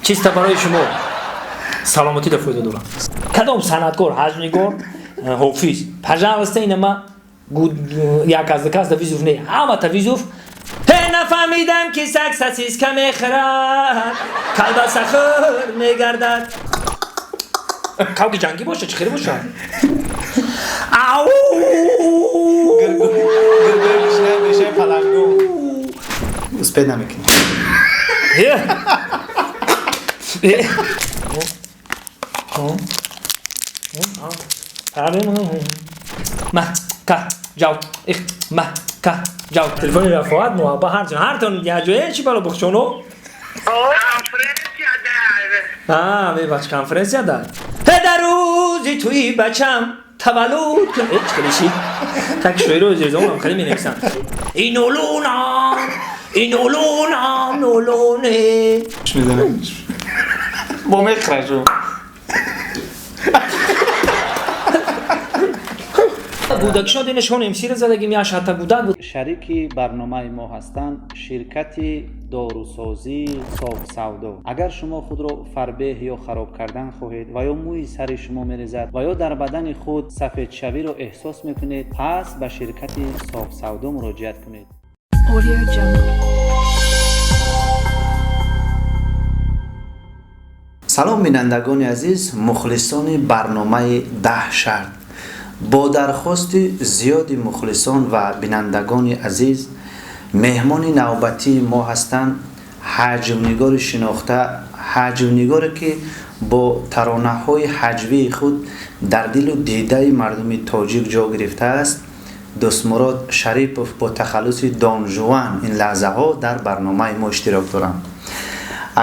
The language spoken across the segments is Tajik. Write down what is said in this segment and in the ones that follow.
Чиста барои шумо саломатӣ да фоида дорад. Кадом санъаткор, ҳаҷвнигор, ҳофиз, пожалуйста, ина ма як аз кас да вызов не, ҳамата вызов. Ҳе, нафаҳмидам, ки саг сосиска мехӯрад, колбасахӯр мегардад. Кавки ҷангӣ боша, чӣ хеле боша? Ау! Гургои бишина бешаи палангу. Успеть намекунӣ. Е! Е! Ма ка ҷав их ма ка ҷав. Телефони Рафоат, муҳабба, ҳарчон ҳартон яҷое чӣ бало бухчоно? Конференсия дар. А, мебахш, конференсия дар. Ҳе, дар рӯзи туи бачам таваллуд кун. Э, чӣ хеле шид? Так шоиро зирзамонам хеле менависанд. Инолунам, инолунам, нолоне. Мезанем. Бо мехӯрашу. Гудакшо динашон МС-ра задагим, я шата гудак буд. Шарики барномаи мо ҳастанд ширкати дорусозии Софсавдо. Агар шумо худро фарбеҳ ё хароб кардан хоҳед ва ё мӯи сари шумо мерезад ва ё дар бадани худ сафедшавиро эҳсос мекунед, пас ба ширкати Софсавдо муроҷиат кунед. Audio Jungle. Салом, бинандагони азиз, мухлисони барномаи «Даҳ шарт». Бо дархости зиёди мухлисон ва бинандагони азиз, меҳмони навбатии мо ҳастанд ҳаҷвнигори шинохта, ҳаҷвнигоре, ки бо таронаҳои ҳаҷвии худ дар дилу дидаи мардуми тоҷик ҷо гирифтааст, Дӯстмурод Шарипов бо тахаллуси Донжуан ин лаҳзаҳо дар барномаи мо иштирок доранд.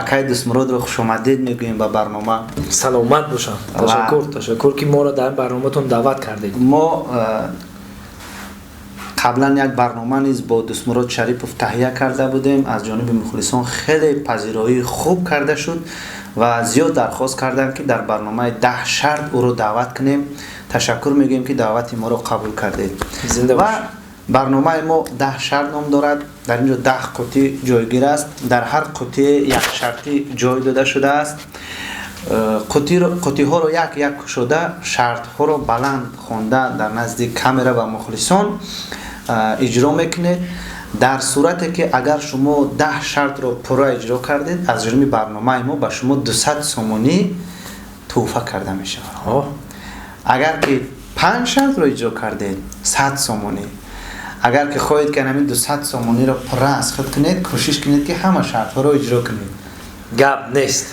Акай Дӯстмуродро хушомадед мегӯем ба барнома. Саломат бошам. Ташаккур, ташаккур, ки моро дар барноматон даъват кардед. Мо қаблан як барнома низ бо Дӯстмурод Шарипов таҳия карда будем. Аз ҷониби мухлисон хеле пазироии хуб карда шуд ва зиёд дархост карданд, ки дар барномаи «Даҳ шарт» ӯро даъват кунем. Ташаккур мегӯем, ки даъвати моро қабул кардед. Зинда ва бош. Барномаи мо «Даҳ шарт» ном дорад. Дар ин ҷо 10 қутӣ ҷойгир аст. Дар ҳар қутие як шартӣ ҷой дода шудааст. Қутиҳоро як як кушода, шартҳоро баланд хонда, дар назди камера ва мухлисон иҷро мекунед. Дар сурате ки агар шумо 10 шартро пурра иҷро кардед, аз ҷониби барномаи мо ба шумо 200 сомонӣ тӯҳфа карда мешавад. Агар ки панҷ шартро иҷро кардед, 100 сомонӣ. Агар ки хоҳед, ки ҳамин 200 сомониро пурра аз худ кунед, кӯшиш кунед, ки ҳама шартҳоро иҷро кунед. Гап нест,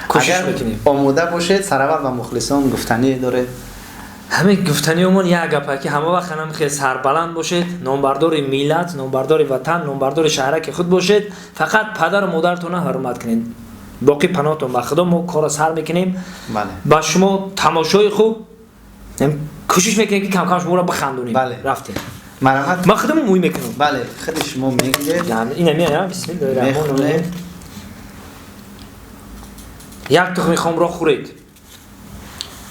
кӯшиш Агар мекунем. омода бошед, сараввал ба мухлисон гуфтание доред? Ҳамин гуфтаниёмон як гапа, ки ҳама вақт ҳанам хел сарбаланд бошед, номбардори миллат, номбардори ватан, номбардори шаҳраки худ бошед. Фақат падару модаратонро ҳурмат кунед. Боқӣ паноҳтон ба Худо. Мо корро сар мекунем. Бале. Ба шумо тамошои хуб. Кӯшиш мекунем, ки камкам шуморо бихандонем. Бале. Рафтем. Марҳамат. Ман худам мӯй мекунам. Бале, худи шумо мегиред. Ина меоям, бисмиллоҳи раҳмони Мехонед. раҳим. Як тухми хомро хӯред.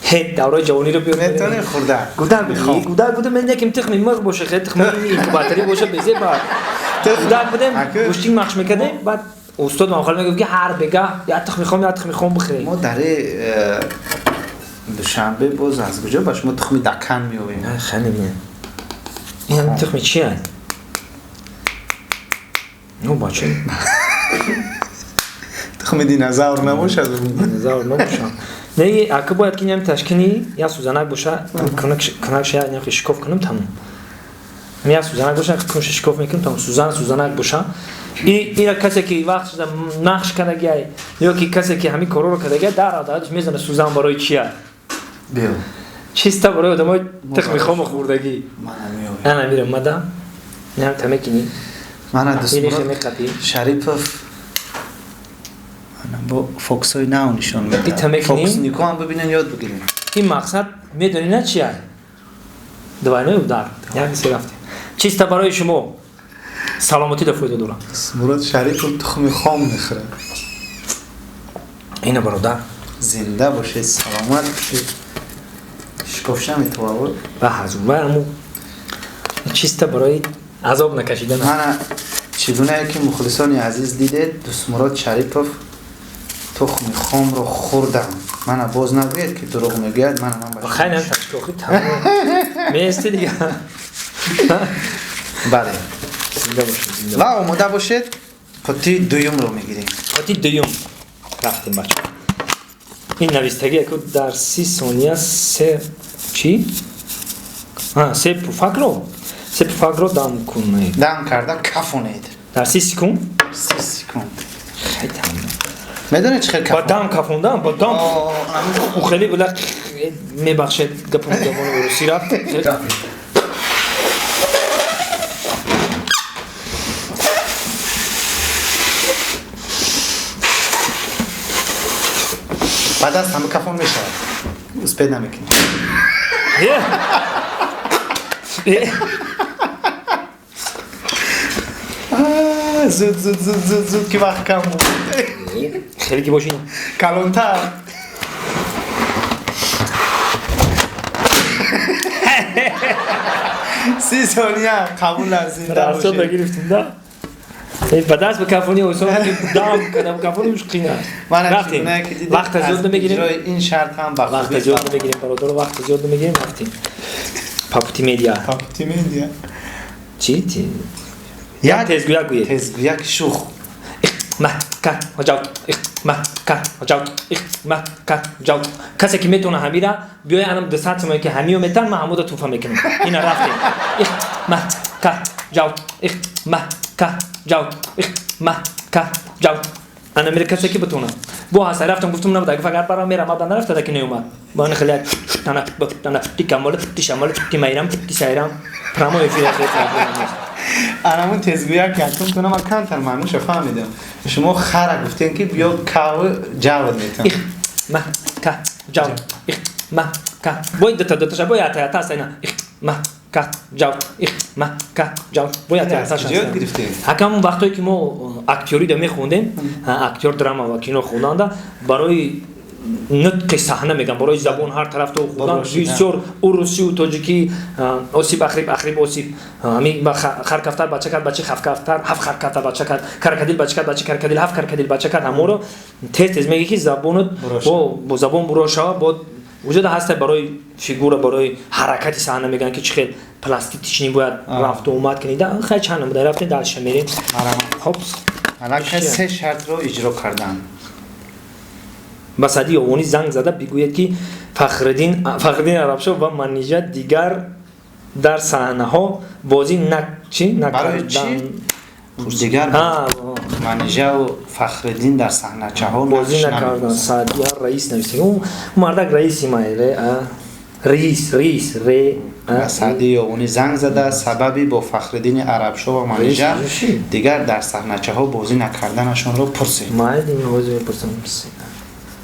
Ҳе, давраи ҷавониро биё. Метавонед хӯрда. Гудак Хом. гудак будем, яким тухми мирғ боша, хе, тухми инкубаторӣ боша, безеба. Гудак будем, Аку. гӯштин махш мекардем, баъд устод мамхали мегуфт, ки ҳар бегаҳ як тухми хом, як тухми хом бихӯред. Мо дари Душанбе боз аз куҷо ба шумо тухми дакан меовем? Хеле бинем, ин тухми чи аст? Ну, бача. Тухми динозавр набошад. Динозавр набошад. Не, ака, бояд ки ням ташкини як сӯзанак боша, кунакша як ням шикоф кунам, тамом. Як сӯзанак боша, кунша шикоф мекунам, тамом. Сӯзан, сӯзанак боша. И ира касе ки вақт шуда нақш кардагиай ё ки касе ки ҳамин корҳоро кардагиай, дар ададаш мезана, сӯзан барои чия. Биё. Чиста барои одамои тухми хому хӯрдагӣ. Мана меовем. Ана мира мада ням тамекини. Мана Ини Дӯстмурод меқапӣ. Шарипов ана бо фокусҳои нав нишон Ита медиҳад. мекунӣ? Фокуснико ҳам бибинен, ёд бигирем. Ин мақсад медонӣ на чия? Двойной удар. Як се рафтем. Чиста барои шумо саломатӣ да фоида дорам. Мурод Шарипов тухми хом мехӯрад. Ина, бародар. Зинда бошед, саломат бошед. Шикофша метававод. Ба ҳазур аму чиста барои азоб накашидан. Мана, чӣ гунае ки мухлисони азиз дидед, Дӯстмурод Шарипов Тухми хомро хӯрдам. Мана боз нагӯед, ки дурӯғ мегӯяд. Мана ман ба Хай, нам ташкохи тамом меисти дига. Бале. Зинда бошед, зинда. Ва омода бошед, қуттии дуюмро мегирем. Қуттии дуюм рафтем, бача. Ин навистагӣ яку дар 30 сония се чӣ, се пуфакро дам кунед. Дам карда кафонед. Дар 30 секунд. 30 секунд. Хай, тамом. Медонед, чӣ хел Ба кафон? Дам кафондан, ба дам ӯ хеле била, мебахшед, гапам забони урусӣ рафт. Баъд аз ҳама кафон мешавад, успеть намекунӣ. Е! Е! Зуд, зуд, зуд, зуд, зуд, ки вақт кам буд. Хеле ки бошин. Калонтар. 30 сония қабул аст, зинда Расо бошед. гирифтем да. Ба даст ба кафони осон, ки дам кадам кафони уш қин аст. Мана Рафтем. чигунае ки дидед, Вақт аз зиёд намегирем. иҷрои ин шарт ҳам ба Вақт хубӣ зиёд намегирем, бародар, вақт зиёд намегирем, рафтем. Папути медиа. Папути медиа. Чӣ? Ти? Як Тезгӯяк гӯед. Тезгӯяк шух. Ма ка ҷав ма ка ҷав ма ка ҷав. Касе ки метавона ҳамира биёя, анам 200 сомое ки ҳамиё метан, ман ҳамуда туфа мекунам. Ина рафтем. Ма ка ҷав ма ка ҷав ма ка ҷав. Ана мера, касе ки битона. Бо ҳаста рафтам, гуфтам набуда, агар фақат барам мерам, абдан нарафта ки неомад. Ба хеле як тана тана ти камол ти шамол ти майрам ти сайрам. Прямой эфир хеле проблема нест. Анамун тезгӯяк якум тона ман камтар маънуша фаҳмидам. Шумо хара гуфтем, ки биё, кав ҷавд метам. Их ма ка ҷав их ма ка бой дата даташа бой ата ата сайна их ма ка ҷав их ма ка ҷав бой ата ата. Зиёд гирифтем. Ҳакам вақтое ки мо актёрида мехондем, актёр драма ва кино хонданда, барои нутқи саҳна мегам, барои забон ҳар тарафто хондан бисёр урусию тоҷикӣ, осиб ахриб ахриб осиб ами харкафтар бача кард бачи хафкафтар ҳафт харкафтар бача кард крокодил бача кард бачи крокодил ҳафт крокодил бача кард. Ҳаморо тез тез мегӣ, ки забонат бо забон буро шава. Бо вуҷуда ҳаста барои фигура, барои ҳаракати саҳна мегӯянд, ки чӣ хел пластичный бояд рафту омад кунӣ. Хай, чанд намуда рафтем, дальше мерем. Хоб. Аллакай се шартро иҷро кардам. Ба Саъди Ёвонӣ занг зада бигӯяд, ки Фахриддин Арабшо ва Манижа дигар дар саҳнаҳо бозӣ чи накардан. Дигар Манижаву Фахриддин дар саҳначаҳо бозӣ накардан. Саъдия раис нависта, мардак раиси ма, раис, раис ре. Ба Саъди Ёвонӣ занг зада, сабаби бо Фахриддини Арабшо ва Манижа дигар дар саҳначаҳо бозӣ накарданашонро пурсид. Майли, ҳозир мепурсам.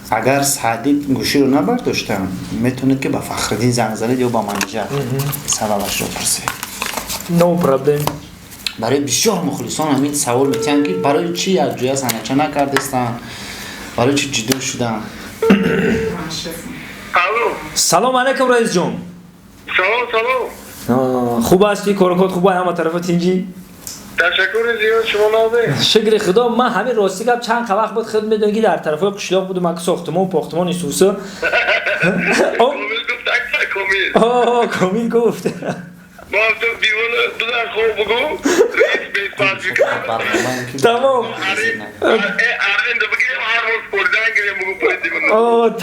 Агар Саъдӣ гӯширо набардоштам, метавонед, ки ба Фахриддин занг занед ё ба Манижа, сабабашро пурсед. No problem. Барои бисёр мухлисон ҳамин савол метиҳанд, ки барои чӣ якҷоя саҳнача накардестанд, барои чӣ ҷудо шуданд. Салом алайкум, раисҷон. Салом, салом. Хуб ҳастӣ? Корукот хуб, ҳама тарафа тинҷӣ? Ташаккури зиёд, шумо нозем? Шукри Худо. Ман ҳамин рости гап, чанд вақт буд, худ медонӣ, ки дар тарафҳои қишлоқ будум, ак сохтумон похтумон исуса. Комил гуфт, акса Комил. Комил гуфт. Мо ту дивона бизан, хоб бугу раис беспасика. Тамом. Аренда бигирем, ҳар рӯз пурдан гирем, бугу пули дивона.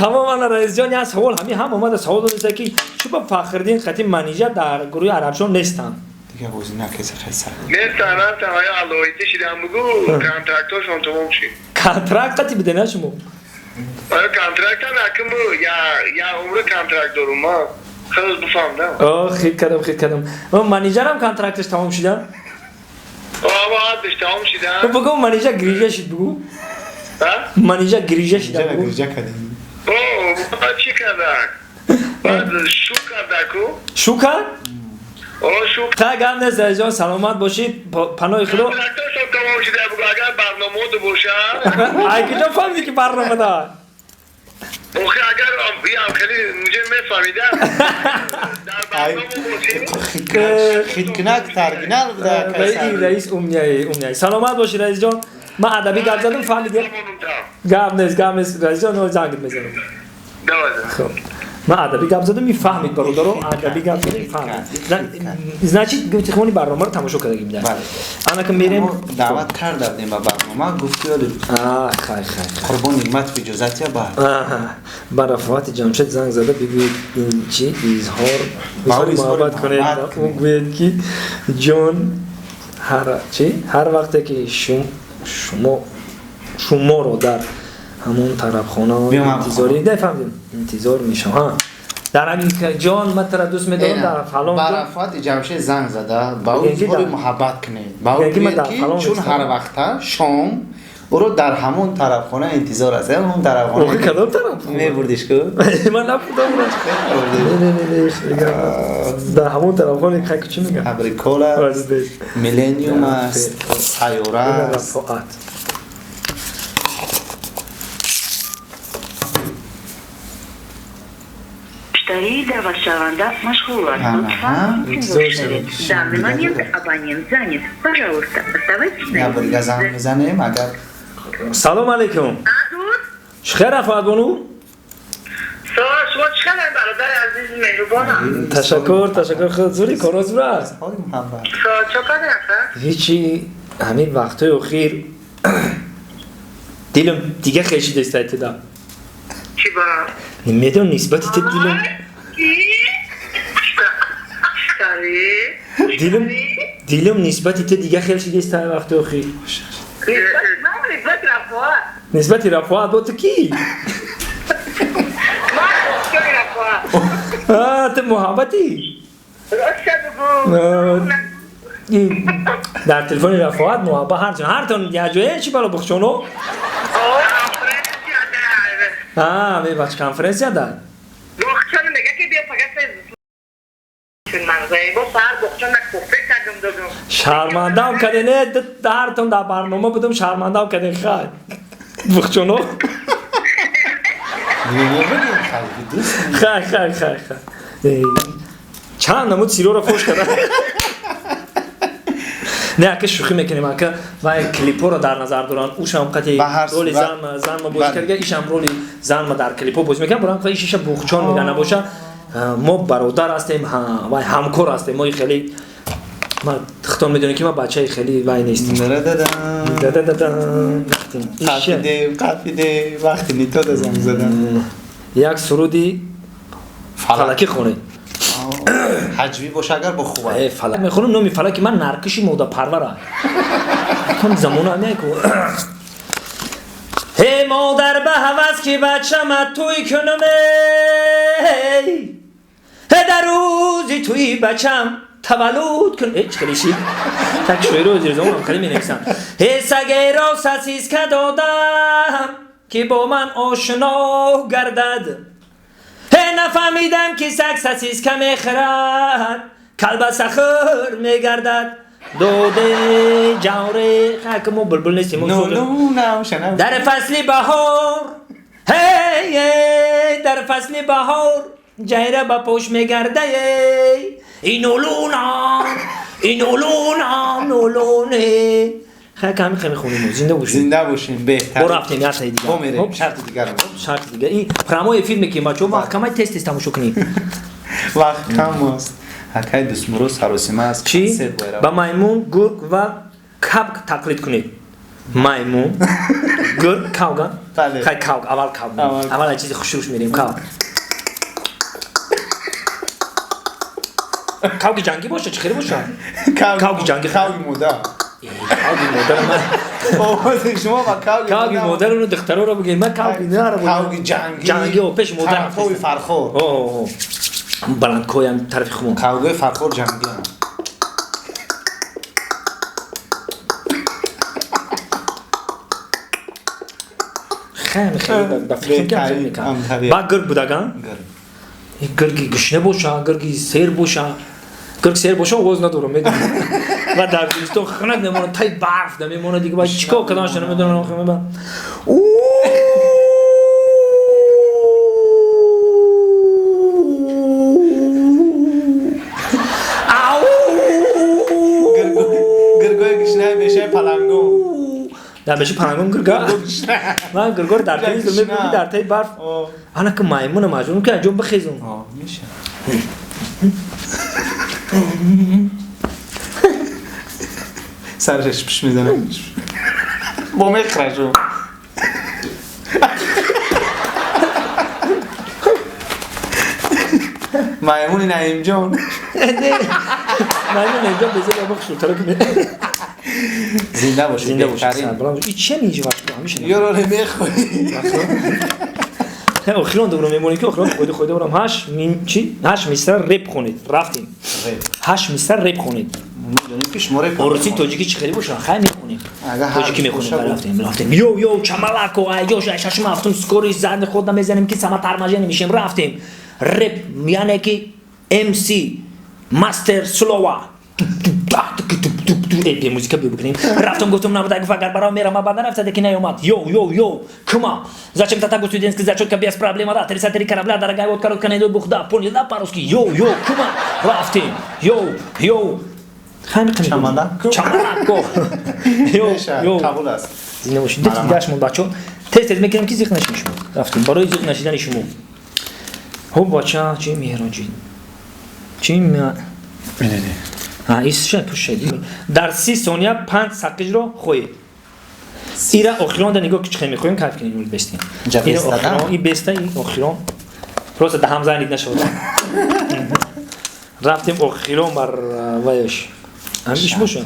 Тамом. Ана, раисҷон, як савол ҳамин ҳам омада, савол додеста, ки чӯ ба Фахриддин қати Манижа дар гурӯҳи Арабшон нестанд. Дигар бозӣ накеса, хеса. Нестан, нестан, ҳая алоҳидӣ шидам, бугу контрактошон тамом шид. Контракт қати биде на шумо? Оё, контракта накуму, я умри контракт дорум ма. Хеле бифаҳмдам. Хит кардам, хит кардам. Манижарам контракташ тамом шида? Ама ҳаддаш тамом шида. Бугу, Манижа грижа шид, бугу. Манижа грижа шида. Грижа кардем. О, чӣ кардак? Баъд шу кардаку? Шу кард? О, шу. Та гап нест, раисҷон, саломат бошӣ, паноҳи Худо. Контракташон тамом шида, бугу, агар барномао бошад. Ай, куҷо фаҳмидӣ, ки барнома дорад? Охи, агар ям хеле муҷа мефаҳмидам. Дар барнома бошем. Хиткунак таргинал буда. Раис умняй, умняй. Саломат бошӣ, раисҷон. Ман адабӣ гап задам, фаҳмидӣ? Гап нест, гап нест, раисҷон, занг мезанам. Хуб. Ман адабӣ гап задам, мефаҳмид, бародаро, адабӣ гап задам, фаҳмид. Значит, гуфти барномаро тамошо кардагим да. Ана ки мерем даъват карда будем ба барнома, гуфти ёли. Хай, хай. Қурбон Нигмат иҷозатия ба. Ба Рафоати Ҷамшед занг зада бигӯед, ин чи изҳор муҳаббат кунед, ӯ гӯед ки ҷон ҳар чи ҳар вақте ки шумо шуморо дар ҳамон тарабхона интизорӣ фаҳмидем, интизор мешавам. Дар ҳамин ҷон, ман тура дӯст медорам, дар фалон ба Рафоати Ҷамшед занг зада ба ӯ изҳори муҳаббат кунед, ба ӯ гӯед ки чун ҳар вақта шом ӯро дар ҳамон тарабхона интизор аст. Ҳамон тарабхона. Охи кадом тарабхона? Мебурдиш ку? Ман набурдам. Дар ҳамон тарабхона хай чӣ мегӯям? Абрикол аст, Миллениум аст, Сайёра аст. Рафоат. Муштарии даъватшаванда машғул аст. Лутфан интизор шавед. В данный момент абонент занят. Пожалуйста, оставайтесь на линии. Занг мезанем агар. Салом алейкум. Чӣ хел, Рафоат бону? Шумо чӣ хелем, бародари азизи меҳрубонам? Ташаккур, ташаккур. Худ зури коро зур аст. Чо кардем? Ҳечи, ҳамин вақтҳои охир дилам дига хешидест айтида. Чӣ ба? Медонам, нисбати те дилам дилам нисбати те дига хел шидест вақти охир. Нисбати Рафоат. Бо ту кӣ? Ту муҳаббатӣ дар телефони Рафоат, муҳаббат ҳарчон ҳартон якҷоя чӣ бало бухчоно? Мебахш, конференсия дар шармандам карден, ҳартон дар барнома будам, шармандам карден. Хай, бухчоно, хай, хай, хай, хай, чанд намуд сироро фош карда. Не, ака, шӯхӣ мекунем, ака. Вай клипҳоро дар назар доранд. Ушам қати роли занма бозӣ карда, ишам роли занма дар клипҳо бозӣ мекунад. Бурам ишиша бухчон меган набоша. Мо бародар ҳастем, вай ҳамкор ҳастем. Мо хеле, ма худтон медонем ки ма бачаи хеле вай нестем. Қафиде вақти нитода занг задам. Як суруди фалакӣ хонед. Ҳаҷвӣ боша агар, бо хуб. Фалак мехонам. Номи фалаки ман Наркиши модапарвара. Кам замона ҳамяку. Ҳе модар, ба ҳавас ки бачама тӯй кунам, ҳе дар рӯзи тӯи бачам таваллуд кун. Чӣ хелиши так шоиро зирзамонам хеле менависам. Ҳе сагеро сосиска додам, ки бо ман ошно гардад. Ҳе нафаҳмидам, ки саг сосиска мехӯрад, калбасахӯр мегардад. Доде ҷавре ки мо булбул нестем. Дар фасли баҳор, ҳей, дар фасли баҳор ҷайра ба пош мегардае. Инулунам, инулунам, нулуне. Хай, ками хами хонем, зинда бошем. Зинда бошем, беҳтар. Бо рафтем як шарти дигар. Бо мерем шарти дигар. Шарти дигар. Ин прямой эфир мекунем, бачаҳо, вақт камай, тез тез тамошо кунем. Вақт кам аст. Ҳакаи дӯстмурод саросима аст. Чӣ? Ба маймун, гург ва кабк тақлид кунед. Маймун, гург, кавга. Хай, кавг, аввал кавг. Аввал чизи хушрӯш мерем, кавг. Кавги ҷангӣ боша, чӣ хеле боша? Кавги ҷангӣ. Кавги модар. Кавги модар ман. Овози шумо ба кавги. Кавги модарро, духтароро бигӯед, ман кавги наро. Кавги ҷангӣ. Ҷангӣ, пеш модар. Тарафҳои Фархор. О, баландкоям тарафи хумон. Кавгои Фархор ҷангӣ. Хеле хеле ба фикр мекунам. Ба гург будаган? Гурги гушна боша, гурги сер боша. Гург сер боша, овоз надорам, медонам. Ва дар зимистон хунак мемонад, таи барф намемонад, дига баъд чикор карданашо намедонам. Дар беши палангон гурга. Ман гургор дар таи мебинам дар таи барф. Ана ки маймуна маҷбурам ки анҷом бихезам. Меша. Сараш пиш мезанам. Бо мехрашу. Маймуни Наимҷон. Маймун Наимҷон безе бо хушрӯтара ки зинда бошед. Зинда бошед. Сарбаланд. И че меҷи вақт ҳамеша. Ёро намехоҳӣ. Охирон дубора мемонем ки охирон хойда хойда барам 8 мисра реп хонед. Рафтем. 8 мисра реп хонед. Медонем ки шумо реп. Орусӣ тоҷикӣ чӣ хеле бошад? Хай мехонем. Тоҷикӣ мехонем. Рафтем, рафтем. Йо йо чамалако ай ёш ай шашум ҳафтум скори зани худ намезанем ки сама тармажени мешем. Рафтем. Реп яъне ки MC Мастер Слова. Музика бикунем. Рафтам гуфтам набуда гуфт агар барам мерам а баъдан рафта ки наёмад. Йо йо йо кума. Зачем татагу студентский зачетка без проблема да 33 корабля дорогая вот коротко найду бухда понял да по-русски. Йо йо кума. Рафтем. Йо йо Чамадако. Чамадако. Йо йо. Қабул аст. Зинда бошед. Дидашмон бачо. Тез тез мекунем ки зиқ нашин шумо. Рафтем барои зиқ нашидани шумо. Хоб бача чи меҳроҷи. Чи исша пушед. Дар 30 сония 5 сақиҷро хоҳед. Ира охирон да нигоҳ ки чӣ мехоҳем кайф кунем бестем. Ира охирон, и беста, и охирон. Просто да ҳам занид нашавад. Рафтем охирон бар ваяш. Ҳамиш бошад.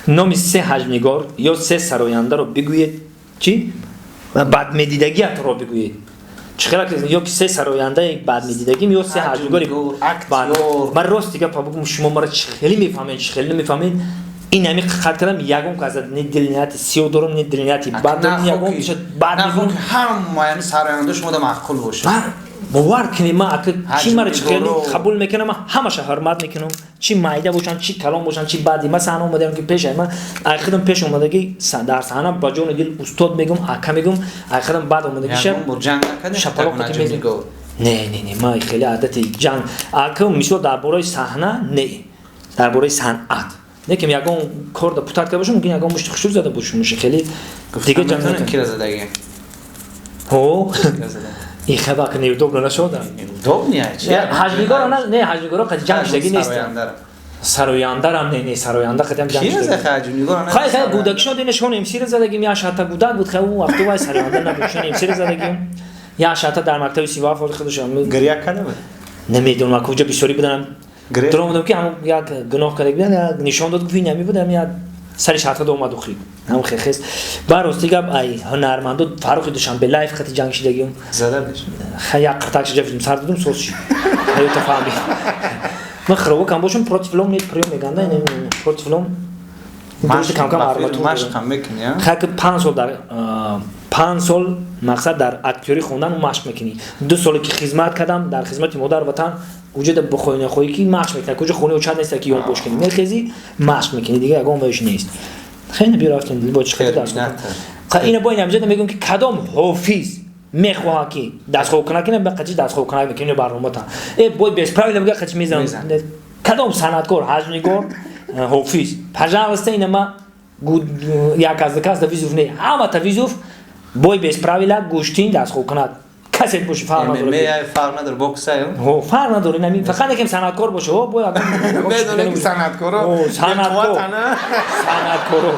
Номи се ҳаҷмнигор ё се сарояндаро бигӯед чӣ? Бадмедидагиатро бигӯед. Чӣ хела ё ки се сарояндаи бадмедидагим ё се ҳаҷмнигори ман рост дига па бигӯм шумо маро чӣ хеле мефаҳмед, чӣ хеле намефаҳмед. Ин ҳами қат кардам ягон кас не дилнияти сиёҳ дорам, не дилнияти бад дорам, ягон бад мегӯм. Ҳама яъне сароянда шумо да маъқул бошад. Бовар кунед ман ака чӣ маро чӣ хеле қабул мекунам, ман ҳамаша ҳурмат мекунам. Чӣ майда бошанд, чӣ калон бошанд, чӣ баъди. Ман саҳна омадаам ки пеш ман ай худам пеш омадагӣ дар саҳна ба ҷони дил устод мегӯм, ака мегӯм, ай худам баъд омадагиша шапалоқ қати мезанам. Не, не, не, ман хеле одати ҷанг. Ака мисол дар бораи саҳна не, дар бораи санъат. Лекин ягон кор да путат карда бошам, мумкин ягон мушти хушур зада бошам, хеле дига ҷанг накунам. Кира задагӣ? Ҳо? Ин хабар ки неудобно нашуда. Неудобно чи? Ҳаҷмнигоро не, ҳаҷмнигоро қати ҷанг шудагӣ нест. Сарояндарам не, не, сароянда қатиам ҷанг шудагӣ. Ки за ҳаҷмнигоро? Хай, хай, гудакшон динашон МС-ро задагим, як шата гудак буд, хай ӯ вақту вай сароянда набуд, шон МС-ро задагим. Як шата дар мактаби 37 ҳоли худашон. Гиря карда буд? Намедонам, куҷо бисёрӣ будам. Дуромадам ки ҳамон як гуноҳ карда будам, як нишон дод, гуфт ин ҳами будам, як сари шата да омад охир. Ҳам хехес. Ба рости гап ай ҳунармандо Фаррухи Душанбе лайф қати ҷанг шидагим. Зада беш. Хай як қиртак шида филм сар додум соз шид. Ҳаёта фаҳмид. Ман хирово кам бошам против лом нет приём меганда, ин против лом. Дурусти кам кам арматур. Машқ ҳам мекунӣ, а? Хай ки 5 сол дар 5 сол мақсад дар актёрӣ хондан машқ мекунӣ. 2 соле ки хизмат кардам дар хизмати модар ватан уҷо да бихоҳӣ нахоҳӣ ки машқ мекунӣ. Куҷо хонаи очат нест ки ён бош кунӣ. Мехезӣ машқ мекунӣ, дига ягон вайш нест. Хеле бирафтем бо чӣ хеле дарс. Ина бо ин ҳамҷода мегӯям ки кадом ҳофиз мехоҳад ки дастхобкунак кунад, ба қачи дастхобкунак мекунем барномата. Э бой без правила мега қачи мезанам. Кадом санъаткор, ҳаҷмнигор, ҳофиз. Пожалуйста, ина ма як аз кас да визуф не. Ҳамата визуф бой без правила гӯштин дастхобкунак. Касе боши фарқ надорад. ММА фарқ надорад, бокс аю? Ҳо, фарқ надорад. Ин фақат якем санъаткор боше. Ҳо, бой медонем ки санъаткоро. Санъаткор. Санъаткоро.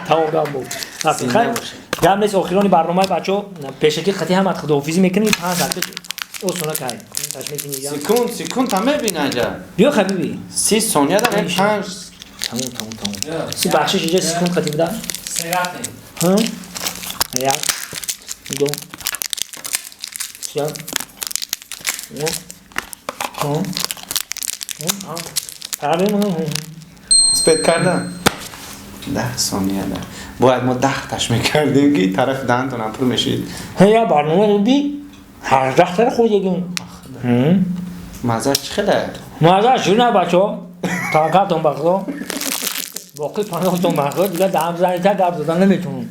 Тамом гап буд. Хай, гап нест охирони барномаи бачо пешакӣ қати ҳамат худоҳофизӣ мекунем 5 дақиқа осона кай. Секунд, секунд та мебина ҷа. Биё хабиби. 30 сония да 5. Тамом, тамом, тамом. Си бахшиш иҷа секунд қати буда. Ҳа? Як. Ду. Се. О. Ҳа. Спет кардан. 10 сония да. Бояд мо 10 таш мекардем ки тараф даҳантон пур мешид. Ҳа, я барнома би 18 та хӯрдагим. Мазаш чӣ хеле? Мазаш ширина бачо. Таваккалтон ба Худо. Боқӣ паноҳтон ба Худо, дига даҳам занита гап задан наметавонам.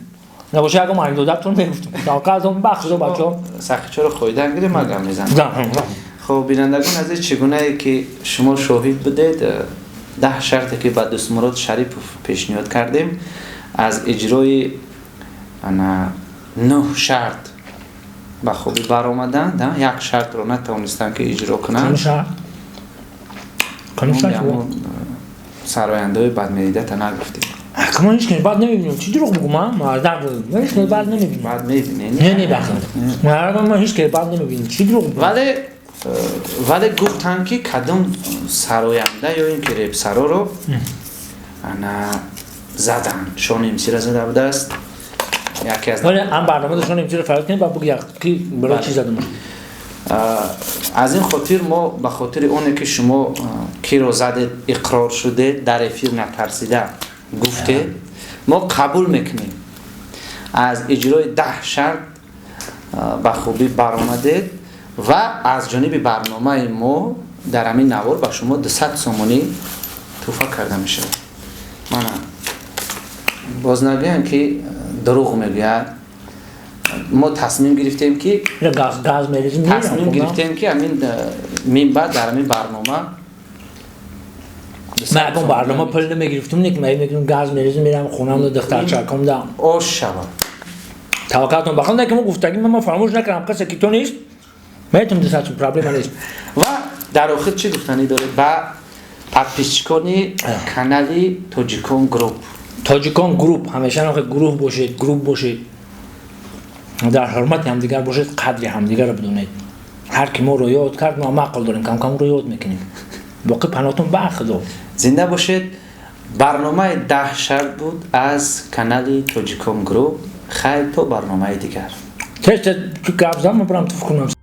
Набоша ягон анекдотатон мегуфтам. Таваккалтон ба Худо бачо. Сахичоро хӯидан гирем ман гап мезанам. Хоб бинандагон азиз, чӣ гунае ки шумо шоҳид будед, 10 шарте, ки ба Дӯстмурод Шарипов пешниҳод кардем, аз иҷрои ана нӯҳ шарт ба хубӣ баромаданд, як шартро натавонистанд, ки иҷро кунанд. Сарояндаҳои бадмедидата нагуфтем. Ман ҳеч бад намебинам, чӣ дурӯғ бугум? Мардак, ман ҳеч бад намебинам. Бад мебинӣ? Не, не, бахт, ман ҳеч бад намебинам, чӣ дурӯғ? Вале гуфтанд, ки кадом сароянда ё ин ки репсароро ана заданд, Шони Мсира зада будааст яке аз Вале ам барнома Шони Мсира фарқ кунем, ба буг ки барои чӣ задам. Аз ин хотир мо ба хотири оне, ки шумо киро задед, иқрор шудед, дар эфир натарсида гуфтед, мо қабул мекунем, аз иҷрои 10 шарт ба хубӣ баромадед ва аз ҷониби барномаи мо дар ҳамин навор ба шумо 200 сомонӣ тӯҳфа карда мешавад. Мана, боз нагӯям, ки дурӯғ мегӯяд. Мо тасмим гирифтем, ки тасмим гирифтем, ки ҳамин минбаъд дар ҳамин барнома Ман ягон барнома пул намегирифтум, не, ки ман мегирам, газ мерезим, мерам хонам, духтарчакам да. Ош шавад. Таваккалтон баханда, ки мо гуфтагӣ ман фаромӯш накардам, касе ки то нест, метавонам 200 сум, проблема нест. Ва дар охир чӣ гуфтанӣ доред ба подписчикони канали Тоҷикон Груп? Тоҷикон Груп, ҳамеша гурӯҳ бошед, групп бошед, дар ҳурмати ҳамдигар бошед, қадри ҳамдигарро бидонед. Ҳар ки моро ёд кард, мо маъқул дорем, камкам ро ёд мекунем. Боқӣ панотон ба Худо. Зинда бошед. Барномаи 10 шарт буд аз канали Тоҷикон Груп. Хайр, то барномаи дигар. Тез тез гап зан, ман барам туф кунам.